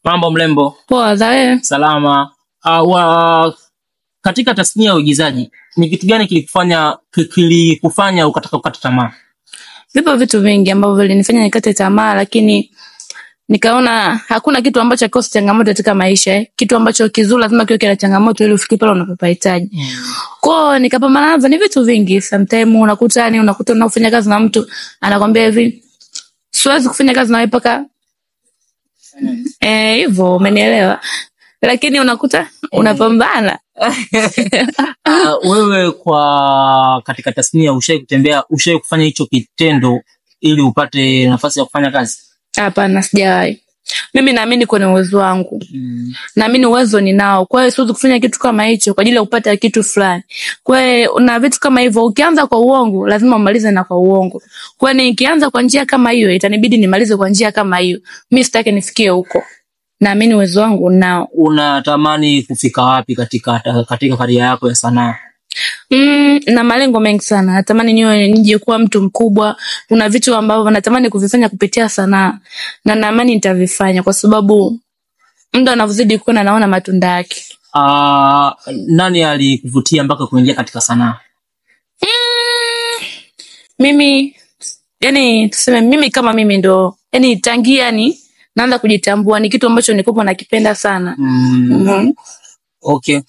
Mambo mlembo? Poa, za wewe? Salama. Katika tasnia ya uigizaji ni kitu gani kilikufanya ukataka kukata tamaa? Vipo vitu vingi ambavyo vilinifanya nikate tamaa, lakini nikaona hakuna kitu ambacho hakikosi changamoto katika maisha. Kitu ambacho kizuri lazima kiwe kina changamoto ili ufike pale unapopahitaji. Kwao nikapambana nazo, ni vitu vingi. Sometimes unakuta yani unakuta unafanya kazi na mtu anakwambia hivi, siwezi kufanya kazi na wewe mpaka hivyo, umenielewa? Lakini unakuta unapambana. Wewe kwa katika tasnia ushai kutembea, ushai kufanya hicho kitendo ili upate nafasi ya kufanya kazi? Hapana, sijawahi. Mimi naamini kwenye uwezo wangu. Naamini uwezo ninao. Kwa hiyo siwezi kufanya kitu kama hicho kwa ajili ya kupata kitu fulani. Kwa hiyo na vitu kama hivyo, ukianza kwa uongo lazima umalize na kwa uongo. Kwa hiyo nikianza kwa njia kama hiyo itanibidi nimalize kwa njia kama hiyo. Mimi sitaki nifikie huko. Naamini uwezo wangu nao. Unatamani kufika wapi katika karia yako ya sanaa? Na malengo mengi sana. Natamani niwe nije kuwa mtu mkubwa. Kuna vitu ambavyo natamani kuvifanya kupitia sanaa na naamini nitavifanya kwa sababu muda unavyozidi kwenda naona matunda yake. Nani alikuvutia mpaka kuingia katika sanaa? Mimi yani tuseme mimi kama mimi ndo yani tangia yani naanza kujitambua ni kitu ambacho nilikuwa nakipenda sana. Okay.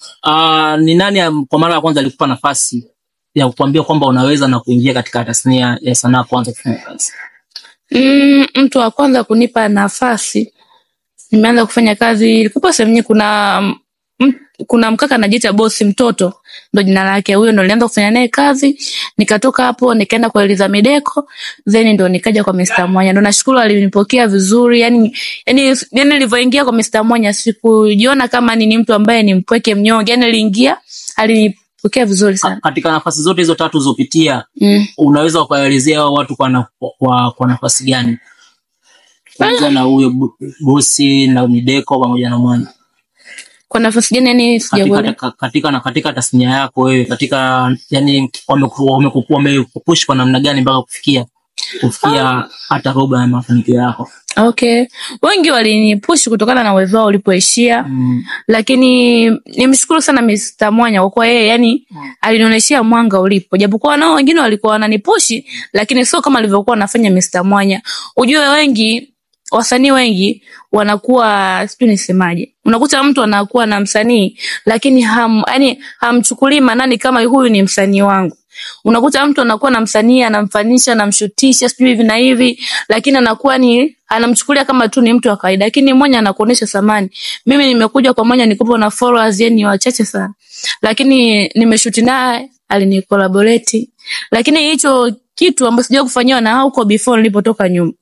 Ni nani kwa mara ya kwanza alikupa nafasi ya kukuambia kwamba unaweza na kuingia katika tasnia ya sanaa kwanza kufanya kazi? Mtu wa kwanza kunipa nafasi nimeanza kufanya kazi ilikuwa sehemu nyingi, kuna mkaka anajiita bosi mtoto ndo jina lake, huyo ndo nilianza kufanya naye kazi. Nikatoka hapo nikaenda kwa Eliza Mideko, then ndo nikaja kwa Mr. Mwanya. Ndo nashukuru alinipokea vizuri. Yani nilivyoingia kwa Mr. Mwanya sikujiona kama ni mtu ambaye ni mpweke mnyonge. Yani niliingia alinipokea vizuri sana. Katika nafasi zote hizo tatu ulizopitia, unaweza ukaelezea watu kwa nafasi gani? Kwanza na huyo bosi na Mideko pamoja na Mwanya. Kwa nafasi gani yani sijaelewa? Katika tasnia yako wewe, katika yani wamekupush kwa namna gani mpaka kufikia hata robo ya mafanikio yako? Okay. Wengi walinipush kutokana na uwezo wao ulipoishia. Lakini nimshukuru sana Mr. Mwanya kwa kuwa yeye yani alinionyeshia mwanga ulipo. Japokuwa nao wengine walikuwa wananipush lakini sio kama alivyokuwa anafanya Mr. Mwanya. Ujue wengi wasanii wengi wanakuwa sijui nisemaje. Unakuta mtu anakuwa na msanii lakini hamchukulii maanani kama huyu ni msanii wangu. Unakuta mtu anakuwa na msanii anamfanisha, anamshutisha sijui hivi na hivi, lakini anakuwa ni anamchukulia kama tu ni mtu wa kawaida. Lakini Mwanya anakuonesha thamani. Mimi nimekuja kwa Mwanya nikupo na followers yani wachache sana. Lakini nimeshoot naye, alinicollaborate. Lakini hicho kitu ambacho sijawahi kufanyiwa na huko before nilipotoka nyuma.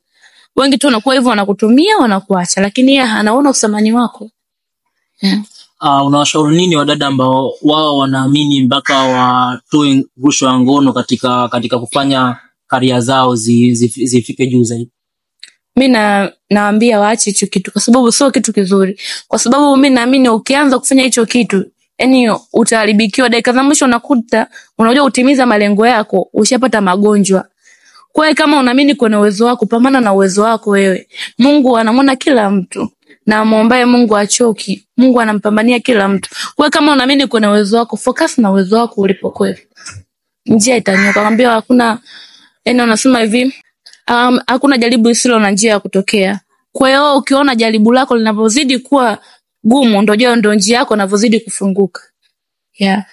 Wengi tu wanakuwa hivyo, wanakutumia wanakuacha, lakini yeye anaona uthamani wako. Unawashauri nini wadada ambao wao wanaamini mpaka watoe rushwa ya ngono katika kufanya karia zao zifike juu zaidi? Mimi naambia waache hicho kitu kwa sababu sio kitu kizuri. Kwa sababu mimi naamini ukianza kufanya hicho kitu yani utaharibikiwa. Dakika za mwisho unakuta unajua utimiza malengo yako ushapata magonjwa. Kwa hiyo kama unaamini kuna uwezo wako, pambana na uwezo wako wewe. Mungu anamwona kila mtu. Na muombaye Mungu achoki. Mungu anampambania kila mtu. Kwa hiyo kama unaamini kuna uwezo wako, focus na uwezo wako ulipo kweli. Njia itanyoka. Nakwambia hakuna, yani wanasema hivi, hakuna jaribu lisilo na njia ya kutokea. Kwa hiyo ukiona jaribu lako linavyozidi kuwa gumu, ndio njia yako inavyozidi kufunguka. Yeah.